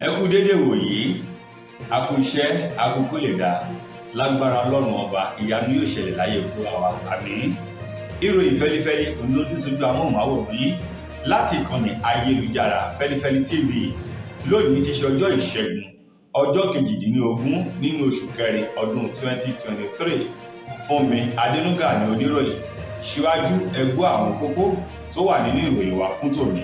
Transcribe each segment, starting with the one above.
Ẹ kú déédéé wòyí, a kú iṣẹ́, a kú kó lè dáa. Lágbára Ọlọ́run Ọba, ìyanu yóò ṣẹlẹ̀ láyé kó wa, àmín. Ìròyìn fẹ́lifẹ́li òun ló dé sójú amóhùnmáwòrán yín láti ìkànnì ayélujára Fẹ́lifẹ́li TV. Lónìí ti ṣe ọjọ́ Ìṣẹ́gun, ọjọ́ 18 nínú oṣù kẹrin ọdún 2023. Fúnmi Adénúgà ní oníròyìn. Síwájú, ẹ gbọ́ àwọn kókó tó wà nínú ìròyìn wa fún tòní.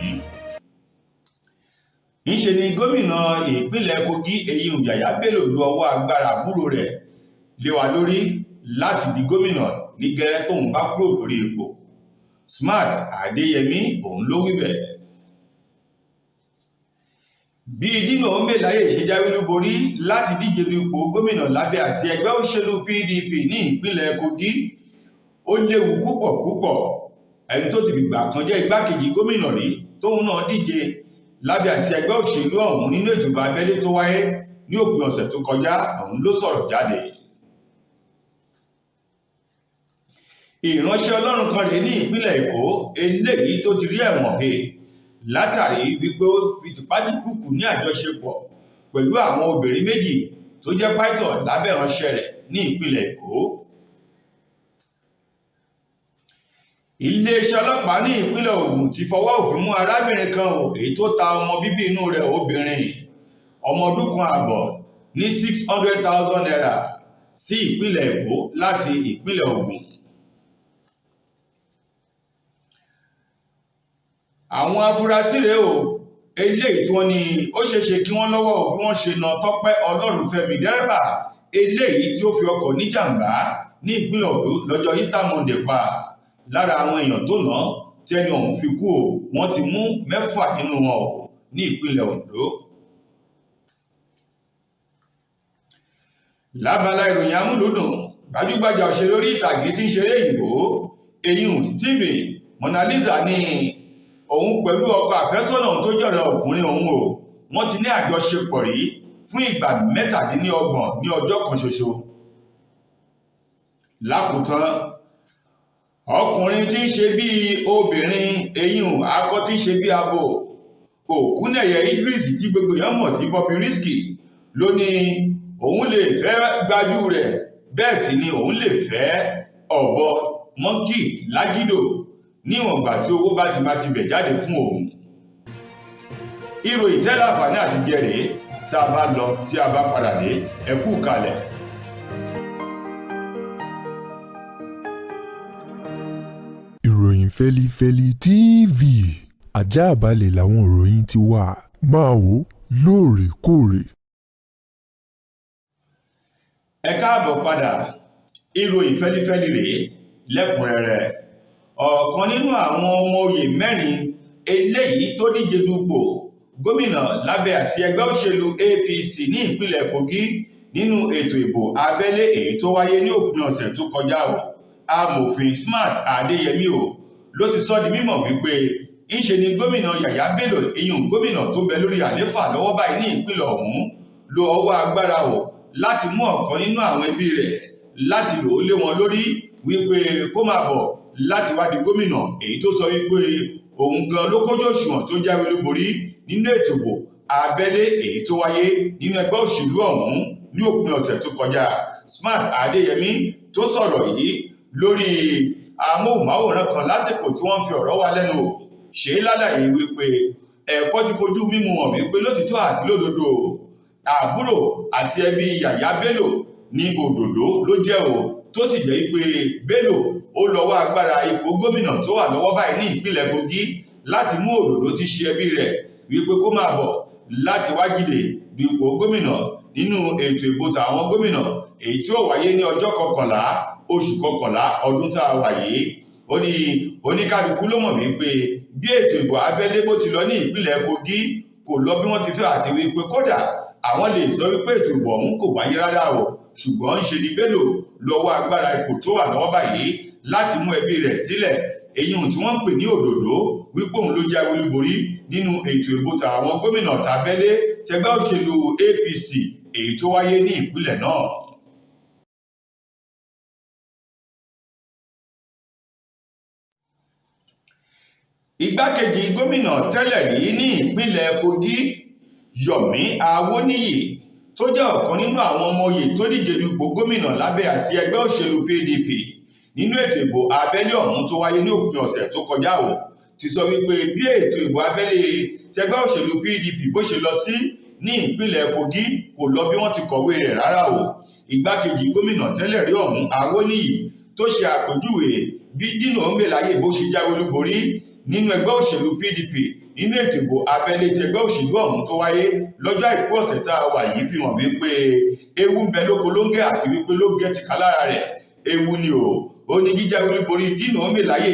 Ńṣe ni gómìnà ìpínlẹ̀ Kogi, Eyín Yàyà Bello, lu ọwọ́ agbára àbúrò rẹ̀ lé wa lórí láti di gómìnà ní gẹ́rẹ́ tóun bá kúrò lórí ipò. Smart Adéyẹmí òun ló wí bẹ́ẹ̀. Bí Dino Melaye ṣe jáwé olúborí láti díje du ipò gómìnà lábẹ́ àsíá ẹgbẹ́ òṣèlú PDP ní ìpínlẹ̀ Kogi, ó léwu púpọ̀ púpọ̀. Ẹni tó ti fìgbà kan jẹ́ igbákejì gómìnà rí, tóun náà díje lábẹ́ àsíá ẹgbẹ́ òṣèlú ọ̀hún nínú ètò ìbò abẹ́lé tó wáyé ní òpin ọ̀sẹ̀ tó kọjá, òun ló sọ̀rọ̀ jáde. Ìránṣẹ́ Ọlọ́run kan rèé ní ìpínlẹ̀ Èkó eléyìí tó ti rí ẹ̀wọ̀n he látàrí wípé ó fi tìpátìkúùkù ní àjọṣepọ̀ pẹ̀lú àwọn obìnrin méjì tó jẹ́ pító lábẹ́ ìránṣẹ́ rẹ̀ ní ìpínlẹ̀ Èkó. Iléeṣẹ́ ọlọ́pàá ní ìpínlẹ̀ Ògùn ti fọwọ́ òfin mú arábìnrin kan ò èyí tó ta ọmọ bíbí inú rẹ̀ obìnrin ọmọ ọdún kan ààbọ̀ ní 600,000 naira sí ìpínlẹ̀ Èkó láti ìpínlẹ̀ Ògùn. Àwọn afurasí rèé o eléyìí tí wọ́n ní ó ṣeéṣe kí wọ́n lọ́wọ́ bí wọ́n ṣe na Tọ́pẹ́ Ọlọ́runfẹ́mi, dẹ́rẹ́bà eléyìí tí ó fi ọkọ̀ níjàmbá ní ìpínlẹ̀ Ondo lọ́jọ́ Easter Monday pa. Lára àwọn èèyàn tó ná tí ẹni ọ̀hún fi kú o, wọ́n ti mú 6 nínú wọn o ní ìpínlẹ̀ Ondo. Lábala ìròyìn amúlùúdùn, gbajúgbajà òṣèré orí ìtàgé tí ń ṣeré ìbò eyín Stephen Monalisa ní òun pẹ̀lú ọkọ àfẹ́sọ́nà tó jọ̀rọ̀ ọkùnrin òun o, wọ́n ti ní àjọṣepọ̀ rí fún ìgbà 37 ní ọjọ́ kan ṣoṣo. Lákòótán, ọkùnrin tí ń ṣe bí obìnrin, eyín akọ tí ń ṣe bí abo, Òkúnnẹ̀yẹ Idris tí gbogbo èèyàn mọ̀ sí Bobrisky, ló ní òun lè fẹ́ gbajú rẹ̀, bẹ́ẹ̀ sì ni òun lè fẹ́ ọ̀bọ mọ́ńkì lágídò níwọ̀n ìgbà tí owó bá ti máa ti bẹ̀ jáde fún òun. Ìròyìn tẹ́lẹ̀ àǹfààní àti jẹrèé tá a bá lọ tí a bá padà dé, ẹ kú kalẹ̀. Ìròyìn Fẹ́lifẹ́li TV, àjààbálẹ̀ làwọn ìròyìn ti wà, máa wò lóòrèkóòrè. Ẹ káàbọ̀ padà. Ìròyìn fẹ́lifẹ́li rèé lẹ́kùnrẹ́rẹ́. Ọ̀kan nínú àwọn ọmọ oyè 4 eléyìí tó díje dupò gómìnà lábẹ́ àsíá ẹgbẹ́ òṣèlú APC ní ìpínlẹ̀ Kogi nínú ètò ìbò abẹ́lé èyí tó wáyé ní òpin ọ̀sẹ̀ tó kọjá o, amòfin Smart Adéyẹmí o, ló ti sọ di mímọ̀ wípé ńṣe ni gómìnà Yàyà Bello, ìyún gómìnà tó bẹ lórí àlééfà lọ́wọ́ báyìí ní ìpínlẹ̀ ọ̀hún, lo ọwọ́ agbára o láti mú ọ̀kan nínú àwọn ẹbí rẹ̀ láti lò ó lé wọn lórí wípé kó máa bọ̀ láti wá di gómìnà, èyí tó sọ wípé òun gan ló kójú òṣùwọ̀n tó jáwé olúborí nínú ètò ìbò abẹ́lé èyí tó wáyé nínú ẹgbẹ́ òṣèlú ọ̀hún ní òpin ọ̀sẹ̀ tó kọjá. Smart Adéyẹmí tó sọ̀rọ̀ yìí lórí amóhùnmáwòrán kan lásìkò tí wọ́n fi ọ̀rọ̀ wá lẹ́nu wò ṣe lálàyé wípé ẹ̀kọ́ ti fojú mímu hàn wípé lótìtọ́ àti lódodo àbúrò àti ẹbí Yàyà Bello ní òdòdó ló jẹ́ o, tó sì jẹ́ wípé Bello ó lọ́wọ́ agbára ipò gómìnà tó wà lọ́wọ́ báyìí ní ìpínlẹ̀ Kogi láti mú òdòdó tí ṣe ẹbí rẹ̀ wípé kó máa bọ̀ láti wá jíde du ipò gómìnà nínú ètò ìbò tàwọn gómìnà èyí tí ó wáyé ní ọjọ́ 11 oṣù 11 ọdún tá a wà yìí. Ó ní oníkálukú ló mọ̀ wípé bí ètò ìbò abẹ́lé bó ti lọ ní ìpínlẹ̀ Kogi kò lọ bí wọ́n ti fẹ́, àti wípé kódà àwọn lè sọ wípé ètò ìbò ọ̀hún kò wáyé rárá o, ṣùgbọ́n ń ṣe ni Bello lọ́wọ́ agbára ipò tó wà lọ́wọ́ báyìí láti mú ẹbí rẹ̀ sílẹ̀, èyí tí wọ́n ń pè ní òdòdó, wípé òun ló jáwé olúborí nínú ètò ìbò tàwọn gómìnà tàbẹ́lé tẹgbẹ́ òṣèlú APC èyí tó wáyé ní ìpínlẹ̀ náà. Igbákejì gómìnà tẹ́lẹ̀ rí ní ìpínlẹ̀ Kogi, Yomi Awoniyi tó jẹ́ ọ̀kan nínú àwọn ọmọ oyè tó díje dupò gómìnà lábẹ́ àsíá ẹgbẹ́ òṣèlú PDP nínú ètò ìbò abẹ́lé ọ̀hún tó wáyé ní òpin ọ̀sẹ̀ tó kọjá o ti sọ wípé bí ètò ìbò abẹ́lé tẹgbẹ́ òṣèlú PDP bó ṣe lọ sí ní ìpínlẹ̀ Kogi kò lọ bí wọ́n ti kọ̀wé rẹ̀ rárá o. Igbákejì gómìnà tẹ́lẹ̀ rí ọ̀hún Awoniyi tó ṣe àpèjúwe bí Dino Melaye bó ṣe jáwé olúborí nínú ẹgbẹ́ òṣèlú PDP nínú ètò ìbò abẹ́lé ti ẹgbẹ́ òṣèlú ọ̀hún tó wáyé lọ́jọ́ àìkú ọ̀sẹ̀ tá a wà yìí fi hàn wípé ewu ń bẹ lóko lóńgẹ́ àti wípé lóńgẹ́ ti ká lára rẹ̀ ewu ni o. Ó ní jíjáwé olúborí Dino Melaye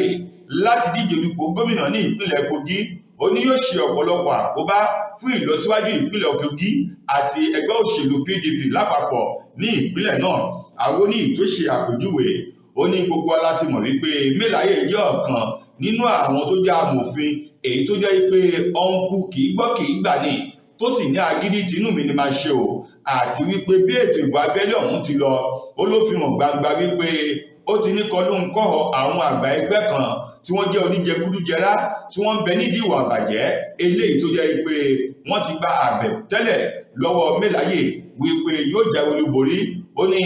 láti díje dupò gómìnà ní ìpínlẹ̀ Kogi ó ní yóò ṣe ọ̀pọ̀lọpọ̀ àkóbá fún ìlọsíwájú ìpínlẹ̀ Kogi àti ẹgbẹ́ òṣèlú PDP lápapọ̀ ní ìpínlẹ̀ náà. Awoniyi tó ṣe àpèjúwe ó ní gbogbo wa láti mọ̀ wípé Melaye jẹ́ ọ̀kan nínú àwọn tó jẹ́ amòfin èyí tó jẹ́ pé ọ̀nkú kì í gbọ́ kì í gbà ní tó sì ní agídí tinú mi ni máa ṣe o, àti wípé bí ètò ìbò abẹ́lé ọ̀hún ti lọ ó ló fi hàn gbangba wípé ó ti ní kọlù ń kọ́ àwọn àgbà ẹgbẹ́ kan tí wọ́n jẹ́ oníjẹkúdújẹrá tí wọ́n ń bẹ nídìí ìwà àbàjẹ́ eléyìí tó jẹ́ pé wọ́n ti gba àbẹ̀ tẹ́lẹ̀ lọ́wọ́ Melaye wípé yóò jáwé olúborí. Ó ní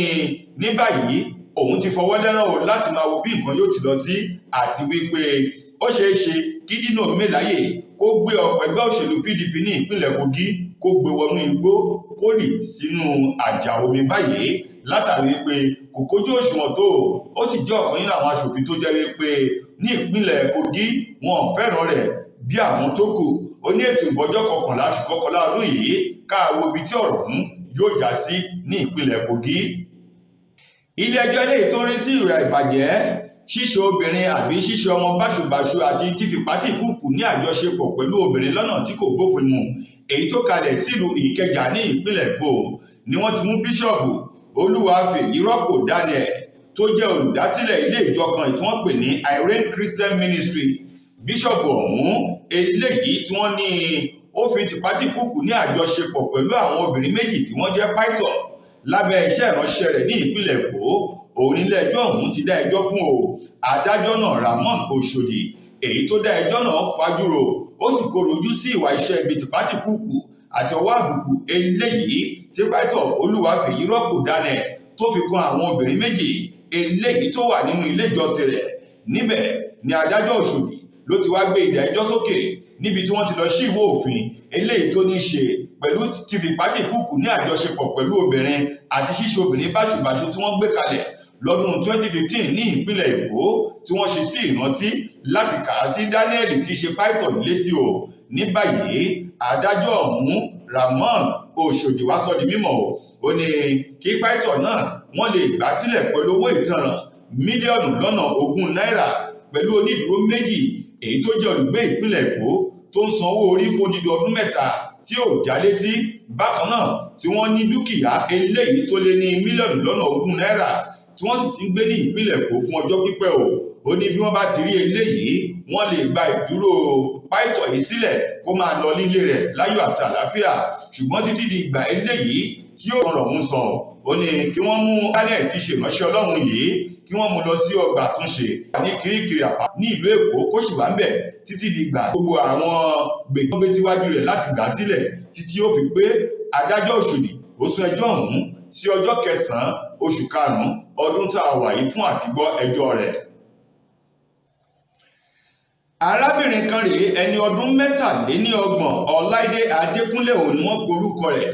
ní báyìí òun ti fọwọ́ lẹ́rán o láti máa wo bí nǹkan yóò ti lọ sí, àti wípé ó ṣeé ṣe kí Dino Melaye kó gbé ọkọ̀ ẹgbẹ́ òṣèlú PDP ní ìpínlẹ̀ Kogi kó gbé wọnú igbó kó rì sínú àjà omi báyìí látàrí pé kò kójú òṣùwọ̀n tó, ó sì jẹ́ ọ̀kan nínú àwọn aṣòfin tó jẹ́ wípé ní ìpínlẹ̀ Kogi wọn ò fẹ́ràn rẹ̀ bí àwọn tó kù. Ó ní ètò ìbọjọ́ 11 oṣù kọkànlá ọdún yìí káàwo ibi tí ọ̀rọ̀ ọ̀hún yóò já sí ní ìpínlẹ̀ Kogi. Ilé ẹjọ́ eléyìí tó ń rí sí ìwà ìbàjẹ́ ṣíṣe obìnrin àbí ṣíṣe ọmọ báṣubàṣu àti fífipátìkúùkù ní àjọṣepọ̀ pẹ̀lú obìnrin lọ́nà tí kò bófin mu èyí tó kalẹ̀ sílùú Ìkẹjà ní ìpínlẹ̀ Èkó ni wọ́n ti mú Bíṣọ̀bù Olúwafẹ́yìírọ́pò Daniel tó jẹ́ olùdásílẹ̀ ilé ìjọ kan tí wọ́n pè ní Irene Christian Ministry. Bíṣọ̀bù ọ̀hún eléyìí tí wọ́n ní ó fi tìpátìkúùkù ní àjọṣepọ̀ pẹ̀lú àwọn obìnrin méjì tí wọ́n jẹ́ pító lábẹ́ iṣẹ́ ìránṣẹ́ rẹ̀ ní ìpínlẹ̀ Èkó. Òun nílé ẹjọ́ ọ̀hún ti dá ẹjọ́ fún o. Adájọ́ náà Ramon Oshodi èyí tó dá ẹjọ́ náà fajúro ó sì kóró ojú sí ìwà iṣẹ́ ibi tìpátìkúùkù àti ọwọ́ àbùkù eléyìí tí pító Olúwafẹ́yìírọ́pò Daniel tó fi kan àwọn obìnrin méjì eléyìí tó wà nínú ilé ìjọsìn rẹ̀. Níbẹ̀ ni adájọ́ Oshodi ló ti wá gbé ìdá ẹjọ́ sókè níbi tí wọ́n ti lọ sí ìwé òfin eléyìí tó ní í ṣe pẹ̀lú tìfipátìkúùkù ní àjọṣepọ̀ pẹ̀lú obìnrin àti ṣíṣe obìnrin báṣubàṣu tí wọ́n gbé kalẹ̀ lọ́dún 2015 ní ìpínlẹ̀ Èkó tí wọ́n ṣe sí ìrántí láti kà á sí Daniel tí í ṣe pító létí o. Ní báyìí adájọ́ ọ̀hún Ramon Oshodi wá sọ di mímọ̀ o. Ó ní kí pító náà wọ́n lè gbà sílẹ̀ pẹ̀lú owó ìtanràn mílíọ̀nù lọ́nà 20 náírà pẹ̀lú onídùúró méjì èyí tó jẹ́ olùgbé ìpínlẹ̀ Èkó tó ń sanwó orí fún odidi ọdún 3 tí ò já létí, bákan náà tí wọ́n ní dúkìá eléyìí tó lé ní mílíọ̀nù lọ́nà 20 náírà tí wọ́n sì ti ń gbé ní ìpínlẹ̀ Èkó fún ọjọ́ pípẹ́ o. Ó ní bí wọ́n bá ti rí eléyìí wọ́n lè gba ìdúró pító yìí sílẹ̀ kó máa lọ nílé rẹ̀ láyọ̀ àti àlàáfíà, ṣùgbọ́n títí di ìgbà eléyìí tí yóò rọrùn ọ̀hún sàn ó ní kí wọ́n mú Daniel tí ṣe ìránṣẹ́ Ọlọ́run yìí kí wọ́n mú lọ sí ọgbà àtúnṣe ní Kirikiri Àpá ní ìlú Èkó kó sì wà ń bẹ̀ títí di ìgbà gbogbo àwọn gbègbè gbé síwájú rẹ̀ láti gbà sílẹ̀ títí ó fi pé. Adájọ́ Oshodi ó sún ẹjọ́ ọ̀hún sí ọjọ́ 9 oṣù karùn-ún ọdún tá a wà yìí fún àtìgbọ́ ẹjọ́ rẹ̀. Arábìnrin kan rèé ẹni ọdún 33 Ọláìdé Adékúnlé òun ni wọ́n porúkọ rẹ̀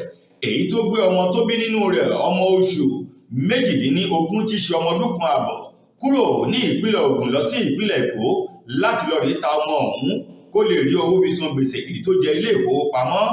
èyí tó gbé ọmọ tó bí nínú rẹ̀ ọmọ oṣù 18 tí ṣe ọmọ ọdún kan àbọ̀ kúrò ní ìpínlẹ̀ Ògùn lọ sí ìpínlẹ̀ Èkó láti lọ rí ta ọmọ ọ̀hún kó lè rí owó fi san gbèsè èyí tó jẹ ilé ìfowópamọ́.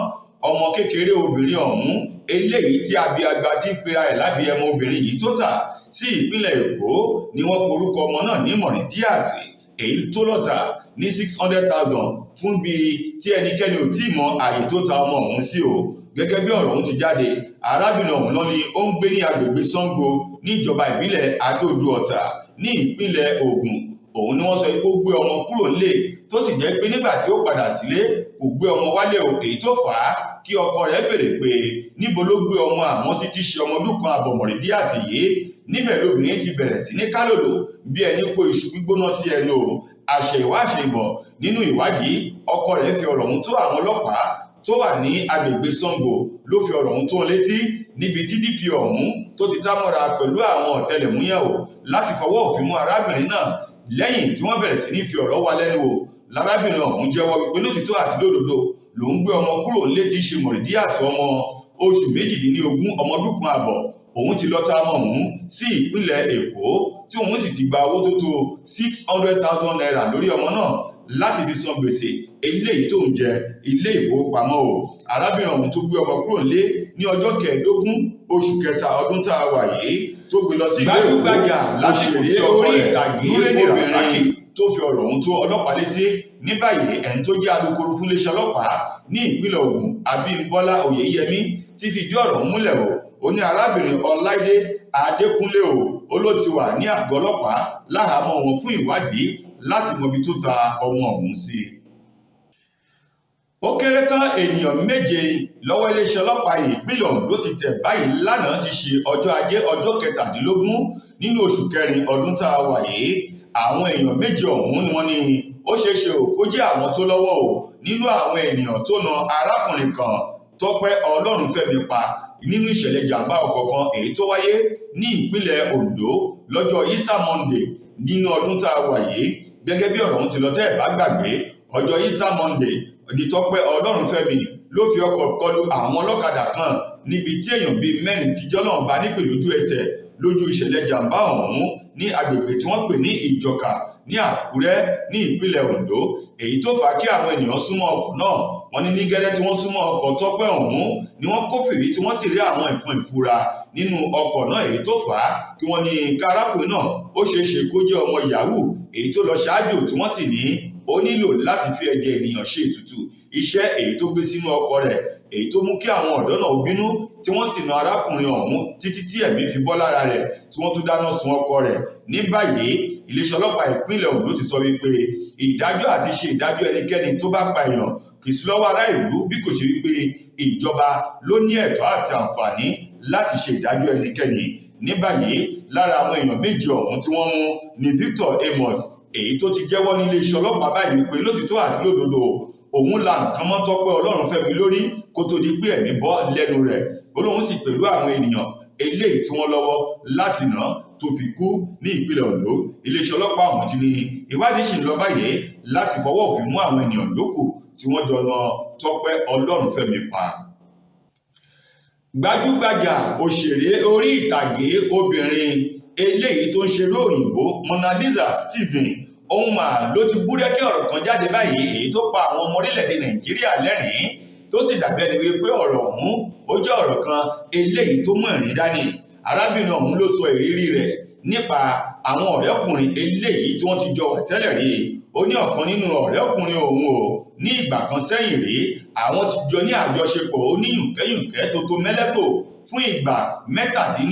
Ọmọ kékeré obìnrin ọ̀hún eléyìí tí abiagba ti ń pera ẹ̀ lábíẹmọ obìnrin yìí tó tà sí ìpínlẹ̀ Èkó ni wọ́n porúkọ ọmọ náà ní Mọ̀rídíàtì èyí tó lọ́tà ní 600,000 fún bí tí ẹnikẹ́ni ò tí ì mọ àyè tó ta ọmọ ọ̀hún sí o. Gẹ́gẹ́ bí ọ̀rọ̀ ọ̀hún ti jáde, arábìnrin ọ̀hún lọ ni ó ń gbé ní agbègbè Sango níjọba ìbílẹ̀ Adó-Odò Ọ̀tà ní ìpínlẹ̀ Ògùn. Òun ni wọ́n sọ pé ó gbé ọmọ kúrò nílé tó sì jẹ́ pé nígbà tí ó padà sílé kò gbé ọmọ wálé o, èyí tó fà á kí ọkọ rẹ̀ béèrè pé níbo ló gbé ọmọ àwọn sí tí ṣe ọmọ ọdún kan àbọ̀ Mọ̀rídíàtì yìí. Níbẹ̀ lóbìnrin ti bẹ̀rẹ̀ sí ní kálòlò bí ẹni kó iṣu gbígbóná sí ẹnu o. Àṣẹ̀yìnwá àṣẹ̀yìnbọ̀ nínú ìwádìí ọkọ rẹ̀ fi ọ̀rọ̀ ọ̀hún tó àwọn ọlọ́pàá Tó wà ní agbègbè Sango ló fi ọ̀rọ̀ ọ̀hún tó wọn létí, níbi tí DPO ọ̀hún tó ti dámọ́ra pẹ̀lú àwọn ọ̀tẹlẹ̀múyẹ́ o láti fọwọ́ òfin mú arábìnrin náà. Lẹ́yìn tí wọ́n bẹ̀rẹ̀ sí ní fi ọ̀rọ̀ wá lẹ́nu wò, lárábìnrin ọ̀hún jẹ́wọ́ wípé lótìtọ́ àti lódodo lòún gbé ọmọ kúrò nílé tí í ṣe Mọ̀rídíàtù, ọmọ oṣù 18, ọmọ ọdún kan àbọ̀. Òun ti lọ ta ọmọ òun sí ìpínlẹ̀ Èkó, tí òun sì ti gba owó tó tó ₦600,000 lórí ọmọ náà láti fi san gbèsè eléyìí tó ń jẹ ilé ìfowópamọ́ o. Arábìnrin ọ̀hún tó gbé ọmọ kúrò nílé ní ọjọ́ 15 oṣù kẹta ọdún tá a wà yìí, tó gbé lọ sí ìlú Èkó Gbajúgbajà lásìkò tí òṣèré ọkọ orí rẹ̀ ìtàgé Nureni Rasaki obìnrin tó fi ọ̀rọ̀ ọ̀hún tó ọlọ́pàá létí. Ní báyìí, ẹni tó jẹ́ alukoro fún iléeṣẹ́ ọlọ́pàá ní ìpínlẹ̀ Ògùn, Abímbọ́lá Oyèyẹmí, ti fìdí ọ̀rọ̀ ọ̀hún múlẹ̀ o. Ó ní arábìnrin Ọláìdé Adékúnlé o, ó ló ti wà ní àgọ́ ọlọ́pàá láhàámọ́ wọn fún ìwádìí láti mọ ibi tó ta ọmọ ọ̀hún sí. Ó kéré tán ènìyàn 7 lọ́wọ́ iléeṣẹ́ ọlọ́pàá ìpínlẹ̀ Ondo ti tẹ̀ báyìí lánàá ti ṣe ọjọ́ Ajé, ọjọ́ 17 nínú oṣù kẹrin ọdún tá a wà yìí. Àwọn èèyàn 7 ọ̀hún ni wọ́n ní ó ṣeé ṣe ò kó jẹ́ àwọn tó lọ́wọ́ o nínú àwọn ènìyàn tó na arákùnrin kan, Tọ́pẹ́ Ọlọ́runfẹ́mi, pa nínú ìṣẹ̀lẹ̀ jàǹbá ọkọ̀ kan èyí tó wáyé ní ìpínlẹ̀ Ondo lọ́jọ́ Easter Monday nínú ọdún tá a wà yìí. Gẹ́gẹ́ bí ọ̀rọ̀ ọ̀hún ti lọ, tẹ́ ẹ̀ bá gbàgbé, ọjọ́ Easter Monday ní Tọ́pẹ́ Ọlọ́runfẹ́mi ló fi ọkọ̀ kọlu àwọn ọlọ́kadà kan, níbi tí èèyàn bíi 4 ti jọ́lọ́run bá nípè lójú ẹsẹ̀ lójú ìṣẹ̀lẹ̀ jàǹbá ọ̀hún ní agbègbè tí wọ́n pè ní Ìjọka ní Àkúrẹ́ ní ìpínlẹ̀ Ondo, èyí tó fà á kí àwọn ènìyàn súnmọ́ ọkọ̀ náà. Wọ́n ní ní gẹ́lẹ́ tí wọ́n súnmọ́ ọkọ̀ Tọ́pẹ́ ọ̀hún ni wọ́n kófìrí tí wọ́n sì rí àwọn nǹkan ìfura nínú ọkọ̀ náà, èyí tó fà á kí wọ́n ní kárákùnrin náà ó ṣeé ṣe kó jẹ́ ọmọ yahoo èyí tó lọ ṣáájú, tí wọ́n sì ní ó nílò láti fi ẹ̀jẹ̀ ènìyàn ṣe ètùtù iṣẹ́ èyí tó gbé sínú ọkọ̀ rẹ̀, èyí tó mú kí àwọn ọ̀dọ́ náà bínú tí wọ́n sì na arákùnrin ọ̀hún títí tí ẹ̀mí fi bọ́ lára rẹ̀, tí wọ́n tún dáná sun ọkọ̀ rẹ̀. Ní báyìí, iléeṣẹ́ ọlọ́pàá ìpínlẹ̀ Ondo ti sọ wípé ìdájọ́ àti ṣe ìdájọ́ ẹnikẹ́ni tó bá pa èèyàn kì í sí lọ́wọ́ ará ìlú, bí kò ṣe wípé ìjọba ló ní ẹ̀tọ́ àti àǹfààní láti ṣe ìdájọ́ ẹnikẹ́ni. Ní báyìí, lára àwọn èèyàn 7 ọ̀hún tí wọ́n mú ní Victor Amos, èyí tó ti jẹ́wọ́ ní iléeṣẹ́ ọlọ́pàá báyìí wípé lótìtọ́ àti lódodo òun la nǹkan mọ́ Tọ́pẹ́ Ọlọ́runfẹ́mi lórí kó tó di pé ẹ̀mí bọ́ lẹ́nu rẹ̀. Ó lóun sì pẹ̀lú àwọn ènìyàn eléyìí tí wọ́n lọ́wọ́ láti nà tó fi kú ní ìpínlẹ̀ Ondo. Iléeṣẹ́ ọlọ́pàá ọ̀hún ti ní ìwádìí sì ń lọ báyìí láti fọwọ́ òfin mú àwọn ènìyàn yòókù tí wọ́n jọ na Tọ́pẹ́ Ọlọ́runfẹ́mi pa. Gbajúgbajà òṣèré orí ìtàgé obìnrin eléyìí tó ń ṣeré òyìnbó, Mona Lisa Stephen, òun mà ló ti búrẹ́kẹ́ ọ̀rọ̀ kan jáde báyìí, èyí tó pa àwọn ọmọ orílẹ̀-èdè Nàìjíríà lẹ́rìn-ín, tó sì dàbí ẹni wípé ọ̀rọ̀ ọ̀hún ó jẹ́ ọ̀rọ̀ kan eléyìí tó mú ẹ̀rín dání. Arábìnrin ọ̀hún ló sọ ìrírí rẹ̀ nípa àwọn ọ̀rẹ́kùnrin eléyìí tí wọ́n ti jọ wà tẹ́lẹ̀ rí. Ó ní ọ̀kan nínú ọ̀rẹ́kùnrin òun ò ní ìgbà kan sẹ́yìn rí, àwọn ti jọ ní àjọṣepọ̀ oníyùnkẹ́yùnkẹ́ tó tó mẹ́lẹ́tò fún ìgbà 27,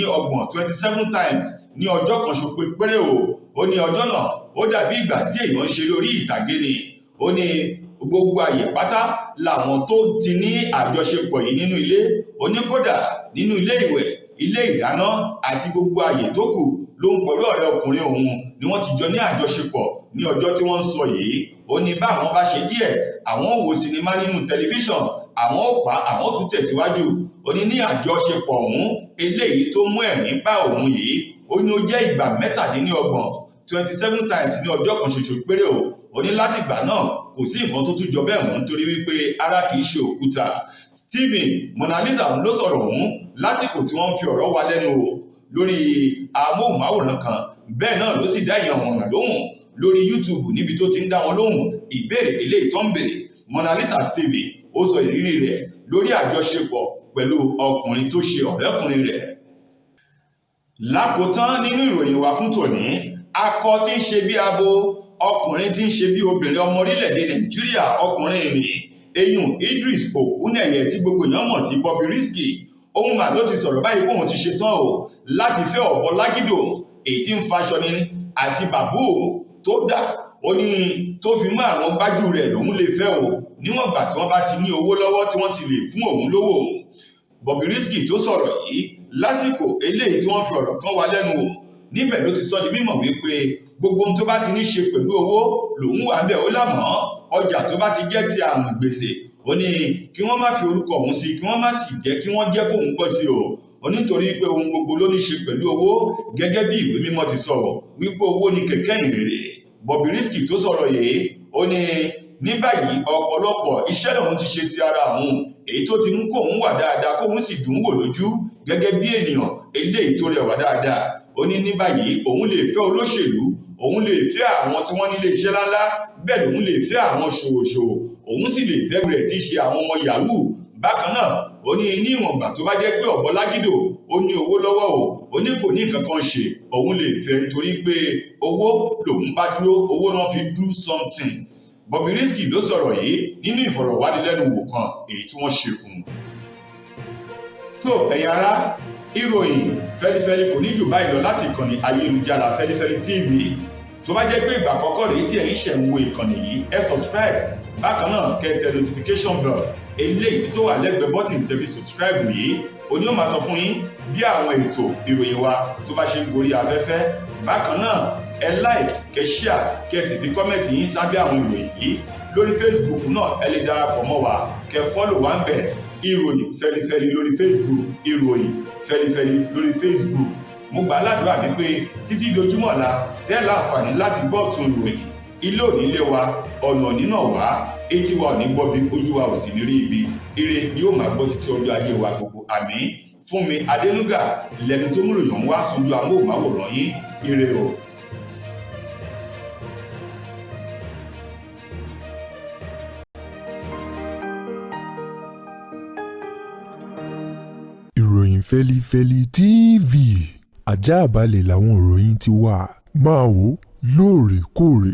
27 times, ní ọjọ́ kan ṣoṣo péré o. Ó ní ọjọ́ náà ó dàbí ìgbà tí èèyàn ń ṣe lórí ìtàgé ni. Ó ní gbogbo àyè pátá làwọn tó ti ní àjọṣepọ̀ yìí nínú ilé. Ó ní kódà nínú ilé ìwẹ̀, ilé ìdáná àti gbogbo àyè tó kù ló ń pẹ̀lú ọ̀rẹ́ ọkùnrin òun ni wọ́n ti jọ ní àjọṣepọ̀ ní ọjọ́ tí wọ́n ń sọ yìí. Ó ní bá àwọn bá ṣe díẹ̀, àwọn ò wo sinimá nínú tẹlifíṣàn, àwọn ò pa, àwọn tún tẹ̀síwájú. Ó ní ní àjọṣepọ̀ ọ̀hún eléyìí tó mú ẹ̀rín bá òun yìí, ó ní ó jẹ́ ìgbà 27, 27 times, ní ọjọ́ kan ṣoṣo péré o. Ó ní látìgbà náà kò sí nǹkan tó tún jọ bẹ́ẹ̀ mọ́, nítorí wípé ara kì í ṣe òkúta. Stephen Mona Lisa ló sọ̀rọ̀ ọ̀hún lásìkò tí wọ́n ń fi ọ̀rọ̀ wa lẹ́nu wò lórí amóhùnmáwòrán kan. Bẹ́ẹ̀ náà ló sì dá èèyàn wọ̀nyàn lóhùn lórí YouTube níbi tó ti ń dá wọn lóhùn ìbéèrè eléyìí tó ń béèrè. Mona Lisa Stephen ó sọ ìrírí rẹ̀ lórí àjọṣepọ̀ pẹ̀lú ọkùnrin tó ṣe ọ̀rẹ́kùnrin rẹ̀. Lákòótán nínú ìròyìn wa fún tòní, akọ tí ń ṣe bí abo, ọkùnrin tí ń ṣe bí obìnrin, ọmọ orílẹ̀-èdè Nàìjíríà ọkùnrin ní eyín, Idris Okuneye, tí gbogbo èèyàn mọ̀ sí Bobrisky, òun mà ló ti sọ̀rọ̀ báyìí kóun ti ṣetán o láti fẹ́ ọ̀bọ lágídò èyí tí ń faṣọ ni àti bàbú tó dà. Ó ní tó fi mọ́ àwọn gbájú rẹ̀ lòun lè fẹ́ o, níwọ̀n ìgbà tí wọ́n bá ti ní owó lọ́wọ́ tí wọ́n sì lè fún òun lówó. Bobrisky tó sọ̀rọ̀ yìí lásìkò eléyìí tí wọ́n fi ọ̀rọ̀ kan wá lẹ́nu wò níbẹ̀ ló ti sọ di mímọ̀ wípé gbogbo ohun tó bá ti ní ṣe pẹ̀lú owó lòun wà ń bẹ̀. Ó lámọ́ ọjà tó bá ti jẹ́ ti àrùn gbèsè Ó ní kí wọ́n má fi orúkọ òun sí, kí wọ́n má sì jẹ́ kí wọ́n jẹ́ kóun gbọ́ sí o. Ó nítorí pé ohun gbogbo ló ní ṣe pẹ̀lú owó, gẹ́gẹ́ bí ìwé mímọ́ ti sọ̀rọ̀ wípé owó ni kẹ̀kẹ́ ìrere. Bobrisky tó sọ̀rọ̀ yìí, ó ní ní báyìí ọ̀pọ̀lọpọ̀ iṣẹ́ lòun ti ṣe sí ara òun, èyí tó ti mú kóun wà dáadáa, kóun sì dùn wò lójú gẹ́gẹ́ bí ènìyàn eléyìí tó rẹwà dáadáa. Ó ní ní báyìí òun lè fẹ́ olóṣèlú, òun lè fẹ́ àwọn tí wọ́n nílé iṣẹ́ ńláńlá, bẹ́ẹ̀ lòun lè fẹ́ àwọn ṣòwòṣòwò, òun sì lè fẹ́ rẹ̀ tí í ṣe àwọn ọmọ yahoo. Bákan náà, ó ní ní ìwọ̀ngbà tó bá jẹ́ pé ọ̀bọ lágídò ó ní owó lọ́wọ́ o, ó ní kò ní nǹkan kan ṣe, òun lè fẹ́ nítorí pé owó lòun bá dúró, owó náà fi do something. Bobrisky ló sọ̀rọ̀ yìí nínú ìfọ̀rọ̀wánilẹ́nuwò kan èyí tí wọ́n ṣe fún un. Tó ẹ̀yin ará, ìròyìn fẹ́lifẹ́li kò ní jù báyìí lọ láti ìkànnì ayélujára Fẹ́lifẹ́li TV. Tó bá jẹ́ pé ìgbà àkọ́kọ́ rèé tí ẹ̀yin ṣẹ̀ ń wo ìkànnì yìí, ẹ subscribe. Bákan náà, kẹ́ tẹ notification bell eléyìí tó wà lẹ́gbẹ̀ẹ́ button tẹ́ fi subscribe yìí. Òní ó máa sọ fún yín bí àwọn ètò ìròyìn wa tó bá ṣe ń gorí afẹ́fẹ́. Bákan náà, ẹ like, kẹ́ share, kẹ́ sì fi comment yín sábẹ́ àwọn ìròyìn yìí. Lórí Facebook náà, ẹ lè darapọ̀ mọ́ wa, kẹ́ follow wa ń bẹ̀, Ìròyìn Fẹ́lifẹ́li lórí Facebook, Ìròyìn Fẹ́lifẹ́li lórí Facebook. Mo gbà á ládùúrà wípé títí dojúmọ́ ọ̀la tẹ́ láǹfààní láti gbọ́ ọ̀tun ìròyìn, ilé ò ní lé wa, ọ̀nà nínà wá, etí wa ò ní gbọ́ bí, ojú wa ò sì ní rí ibi. Ire ni yóò máa gbọ́ títí ọjọ́ ayé wa gbogbo. Àmín. Fúnmi Adénúgà lẹni tó múròyìn wá sójú amóhùnmáwòrán yín. Ire o. Ìròyìn Fẹ́lifẹ́li TV, àjààbálẹ̀ làwọn ìròyìn ti wà. Máa wò lóòrèkóòrè.